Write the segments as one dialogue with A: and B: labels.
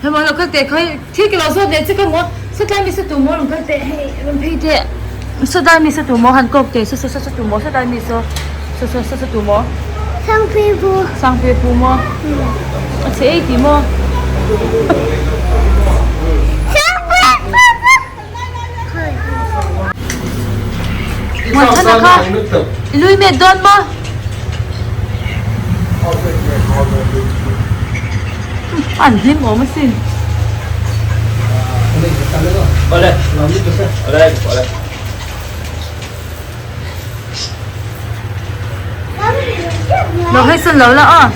A: Hei maw lo kal teh khai thil ke lo zawt leh che ka maw sawtlai mi sa tur maw rawn kal teh hei rawn phei teh sawtlai mi sa tur maw han kawk teh saw saw sa tur maw sawtlai mi saw saw saw sa tur maw
B: Sangpui pu
A: Sangpui pu maw a chhe ei tih maw
B: Sangpui pu
A: Muanthana kha i lui met dawn maw? An hlim awm asin. Lo hei sawn lo la aw.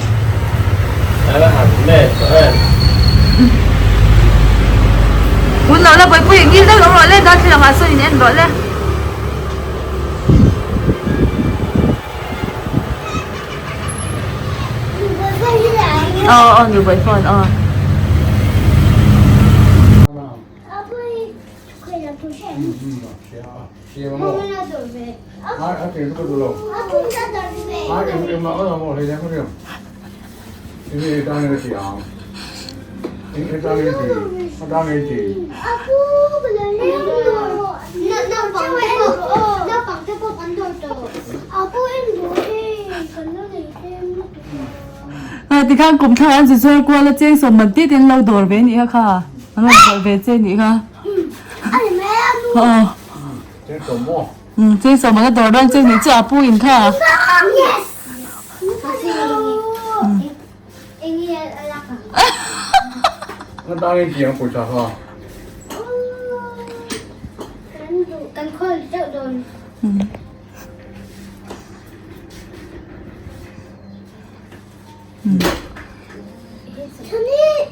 A: Un lo la buaipui ngil deuh lo rawh le darthlalang ah sawn in en rawh le. Aw aw nu buai phone aw. Tikhan kum thlang an zu zuar kual a cheng sawm man tete an lo dawr ve anih kha kha an rawn zawrh ve che anih kha. Cheng sawm man a dawr dawn che anih chu a pu in kha.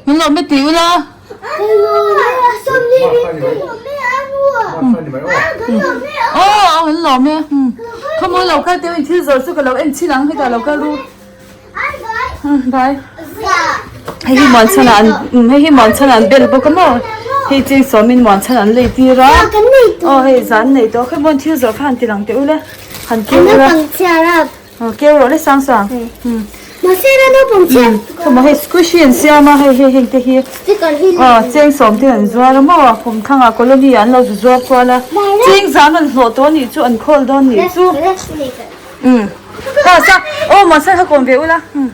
A: Min lo mi ti ula. Aw an lawm e. Khawmawi lo kal teuh in thil zawrh chu ka lo en chhin ang hetah lo kal ru. Bye. Hei hi muanchhan ah an hei hi muanchhan ah an bel bawk a maw hei cheng sawmin muanchhan an lei tir a aw hei zan nei tawh khawi maw thil zawrh kha han ti lang teh ula han keu ula. Aw keu rawh le sang sang. Khawmaw hei squishy an siam a hei hei heng te hi aw cheng sawm te an zuar a maw kum thlang ah colony ah an lo zu zuar kual a cheng zan an hlawh tawh anih chu an khawl dawn nih chu umm kha sa aw mahse kha kawm ve ula umm.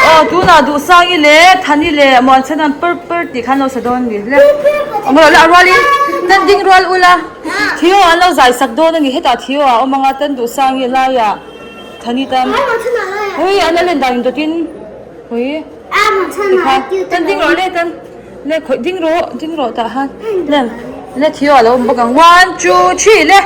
A: Aw tunah Duhsangi leh Thani leh Muanchhana'n pur pur tih kha an lo sa dawn a ni le. Awm rawh le a rualin tan ding rual ula Theo an lo zai sak dawn a ni hetah Theo a awm ang a tan Duhsangi laiah Thani tan hui an la len dan indawtin hui tikha tan ding rawh le tan le khawih ding rawh ding rawh tah khan le le Theo a lo awm bawk ang one two three le.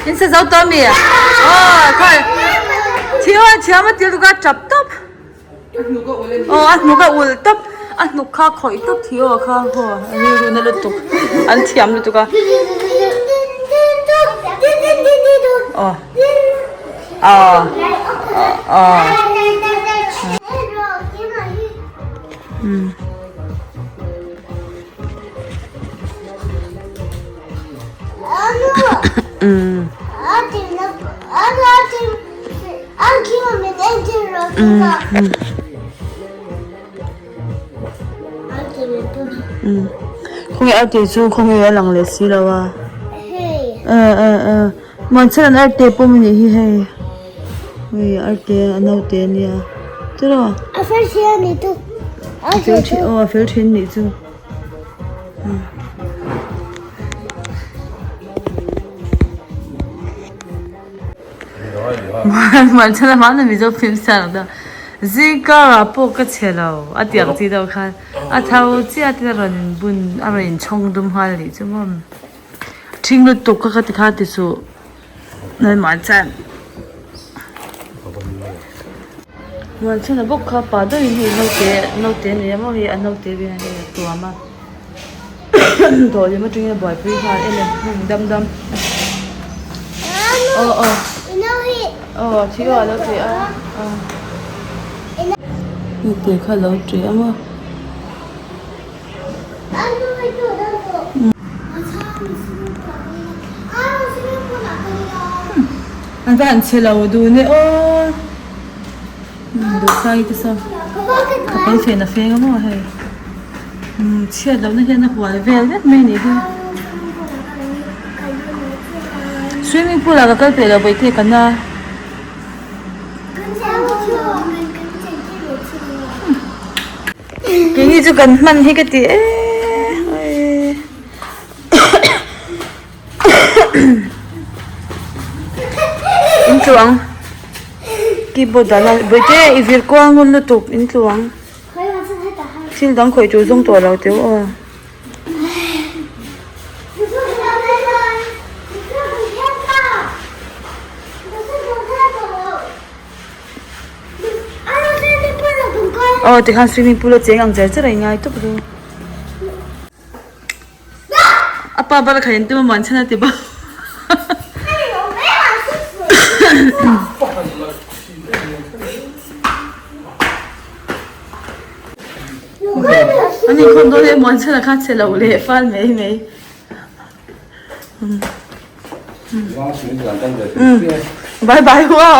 A: In sa zo tawh mi? Aw khawi thil a thiam a til duka tap tawp aw a hnuk a ul tawp a hnuk kha khawih tawp thil aw kha haw a rilru na lutuk an thiam lutuk a. Aw. Aw. Aw. Um. Um. Khawnge arte chu khawnge a lang leh si lo a eh eh eh mahse an arte pawm a nih hi hei hei arte a naute a nia tiraw a fel thin aw a fel thin nih chu. Mahse hmana Mizo film star ang deuh zingkarah pawh ka chhe lo a tih ang chi deuh khan a tho chiah te a rawn in bun a rawn in chhawng dum nghal a nih chu maw ṭhing lutuk kha ka ti kha ti suh Lalmah chuan Muanchhana bawk kha pa deuhin hei naute naute a nei a maw hei a naute vel hian hei a tuam a dawhlim atangin a buaipui nghal em em hmun dam dam aw aw aw thi aw a lo ti a aw naute kha a lo ti a maw. An va han chhe lo dun e aw duhsai te saw ka pawl fen a feng a maw hei chhiat lohna hian a hual vel vek mai a nih hi swimming pool ah ka kal peih lo bawihte ka na. Keini chu kan hman hi ka ti eee in tluang keyboard ah la bawihte i vir kual ngun lutuk in tluang thil dang khawih tur zawng tawh lo teu aw. Aw tikhan swimming pool a cheng ang cher cher a ingai tawp ru. A pa bala kha engtin maw an chhan a ti bawk. An inkhawm dawn em maw an chhan a kha che lo leh fal mai mai. Bye bye hua.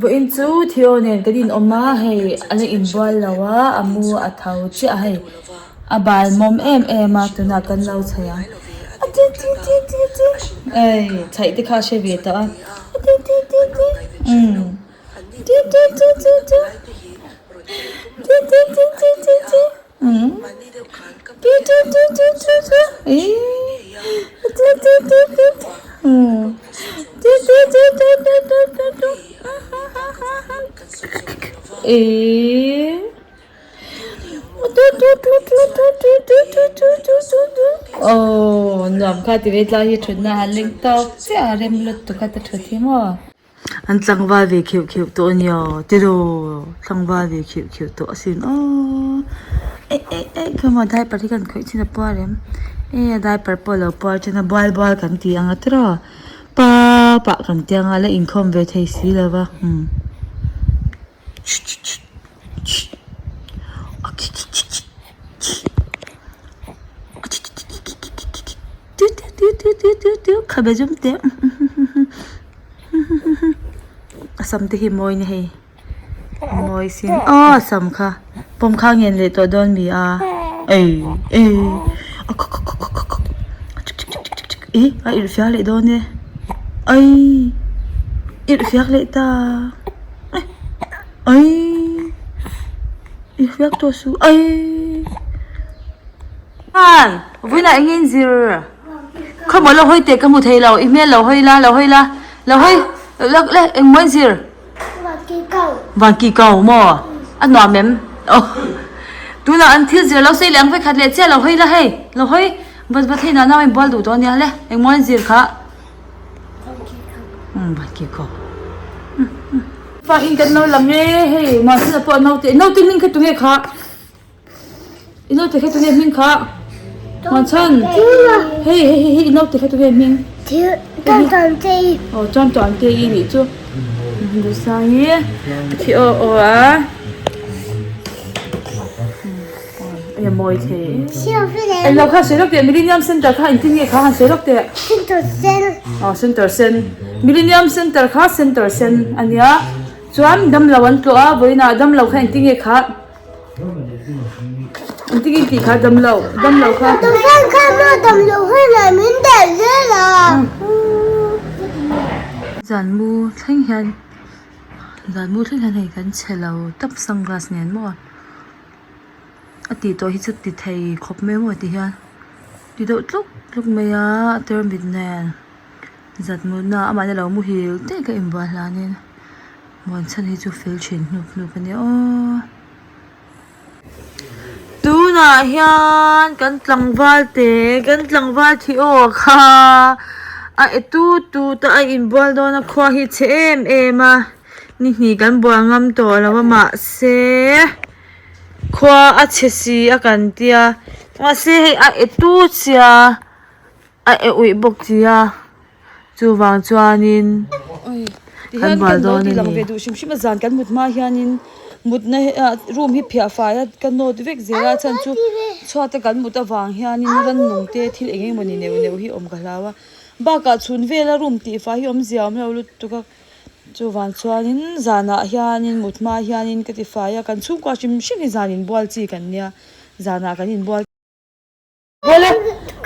A: Vawiin chu Theo nen kan inawm a hei a la inbual lo a a mu a tho chiah a hei a bal mawm em em a tunah kan lo chhaih ang a ti ti ti ti ti ei chhaih te kha a hre ve tawh a a ti ti ti ti umm. Aww nuam kha ti ve tlai hi thutna han leng tawk chiah a rem lutuk a ta thut hi maw. An tlangval ve kheuh kheuh tawh a nia tiraw tlangval ve kheuh kheuh tawh asin aww eh eh eh khawmaw diaper hi kan khawih chin a puar em eh a diaper pawh a lo puar thin a bual bual kan ti ang a tiraw pa pah kan ti ang a la inkhawm ve thei si lo va umm. Khabe zum te a sam te hi mawi ni hei mawi sin aw a sam kha pawm kha ngen leh tawh dawn mi a ei ei ih a irh fiak leh dawn e ai irh fiak leh ta ai irh fiak tawh suh ai vawiinah eng nge in zir. Khawmaw lo hawi teh ka hmu thei lo i hmel lo hawi la lo hawi la lo hawi lak le engmaw in zir van ki kau maw a nuam em aw tunah an thil zir lo sei leh ang vekhat leh chiah lo hawi la hei lo hawi vat vat hei nana in bual duh tawh ania le engmaw in zir kha umm van ki kau fa in kan lo lang e hei mahse pawh naute naute hming kha tunge kha. I naute kha tunge hming kha? Muanchhan hei hei hei i naute kha tunge hming? Aw chuan Tuante i nih chu Duhsangi a thi aw aw a Eng a mawi thei Eng lo kha sawi lawk teh Millennium Center kha engtin nge kha han sawi lawk teh Aw Center sen Millennium Center kha Center sen a nia chuan damlo an tlawh a vawiinah damlo kha engtin nge kha Engtin nge tih kha damlo damlo kha.
B: Dawhsan kha maw damlo hun ah min dah zel a.
A: Zan mu thleng hian zan mu thleng hian hei kan chhe lo tawp sunglass nen maw a tih tawh hi chu ti thei khawp mai maw ti hian ti deuh tluk tluk mai a tarmit nen zan mutna ah amah hi a lo muhil daih ka inbual hlanin. Muanchhan hi chu fel thin hnup hnup a nia aw. Tunah hian kan tlangval te kan tlangval thi aw kha a e tut tut a a inbual dawn a khua hi chhe em em a ni hnih kan bual ngam tawh lo a mahse khua a chhe si a kan tia mahse hei a e tut sia. A e uih bawk chi a, chuvang chuanin kan bual dawn a ni. Duh hrim hrim a zan kan mut hma hianin mutna room hi phiah fai a ka nawt vek zel a chhan chu chhuat a kan mut avang hianin rannung te thil eng eng mawni neuh neuh hi awm ka hlau a bakah chhun vela room tih fai hi awmzia a awm lo lutuk a chuvang chuanin zanah hianin mut hma hianin ka ti fai a kan chhungkua hrim hrim hi zan inbual chi kan nia zanah kan inbual. Bawle,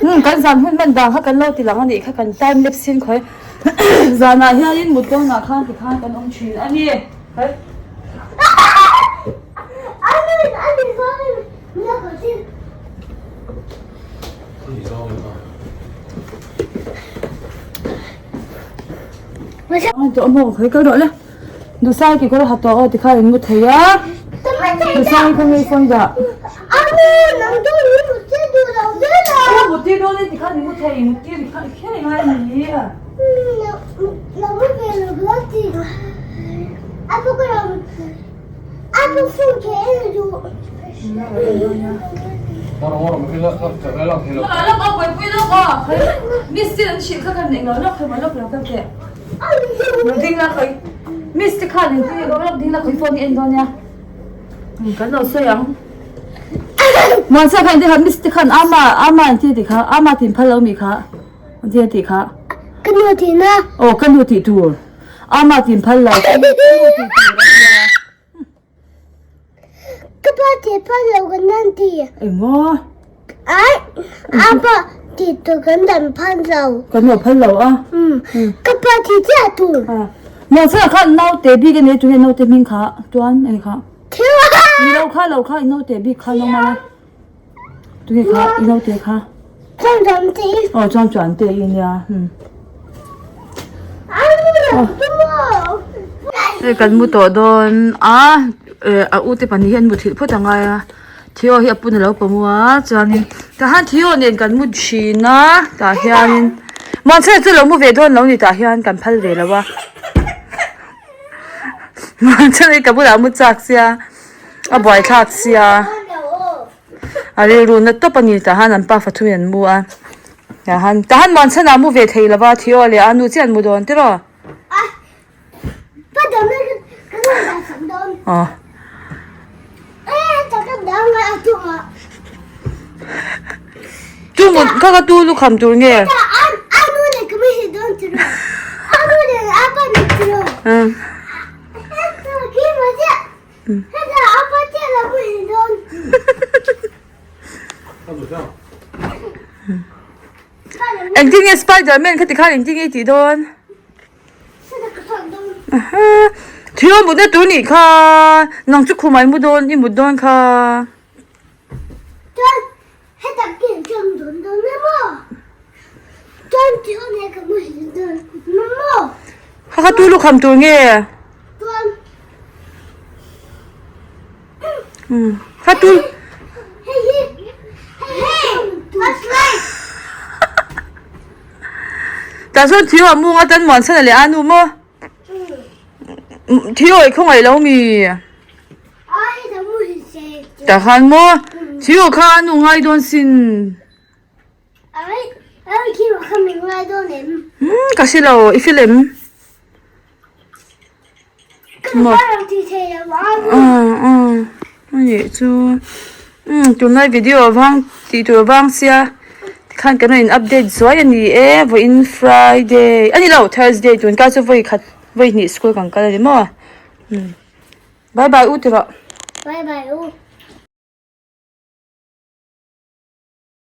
A: umm kan zan hun hman dan kha kan lo ti lang a nih kha kan time lapse in khawi zanah hianin mut dawnah khan tikhan kan awm thin a ni. Tawh maw khawi kal rawh le Dusai kekawr a ha tawh aw tikhan in mu thei a Dusai khaw nge phone dah Mu tir dawn e tikhan in mu thei mu tir tikhan i kher ngai a ni Miss tin an hrilh kha kan neih lo lawk thei maw lawk lo ka teh. Ding la khawi miss te khan engtin nge lawk ding la khawi phone hi en dawn nia kan lo sawi ang Muansa khan engtin kha miss te khan ama ama engtin a tih kha ama tin phal lo mi kha engtin a tih kha
B: Ka nu tih na
A: aw ka nu tih tur ama tin phal lo ka nu tih tur a tia.
B: Ka pa ti phal lo kan nan ti.
A: Engmaw?
B: Ai, apa ti tu kan dan phal lo.
A: Kan lo phal lo a.
B: Ka pa ti chiah tu.
A: Mo sa kha nau te bi ke nei tu nge nau te hming kha tuan eng kha. Ni lo kha lo kha i nau te bi kha lo mala. Tu nge kha i nau te kha.
B: Chuan chuan te.
A: Oh chuan chuan te i nia. Hei kan mu tawh dawn a a u te pahnih hi an muthilh phawt a ngai a Theo hi a pun a lo pawm a chuanin tah hian Theo nen kan mu thin a tah hianin mahse chu lo mu ve dawn lo ni tah hian kan phal ve lo a mahse hei ka bulah a mu chak sia a buaithlak sia a rilru na tawp a ni tah hian an pa fathuin an mu a. Tah han tah han muan chhan ah mu ve thei lova Theo leh a nu chiah an mu dawn tiraw? Aw. Tu mut kha ka tu lukham tur nge? Engtin nge Spiderman kha tikhan engtin nge i tih dawn? Thil a mutna tur nih kha nang chu khumah i mu dawn i mut dawn kha. Kha kha tu lukham tur nge? Kha tu Tah chuan thil a mung atan muan chhan a leh a nu maw? Thil awih khawngaih lo mi? Tah khan maw? Thil kha a nu ngai dawn sin. Umm ka hre lo i feel em? Anih chu umm tunlai video avang tih tur avang sia tikhan kan rawn in update zuai a ni e vawiin Friday a ni lo Thursday tun kar chu vawi khat vawi hnih school kan kal a ni maw umm bye bye u ti rawh.
B: Bye bye u.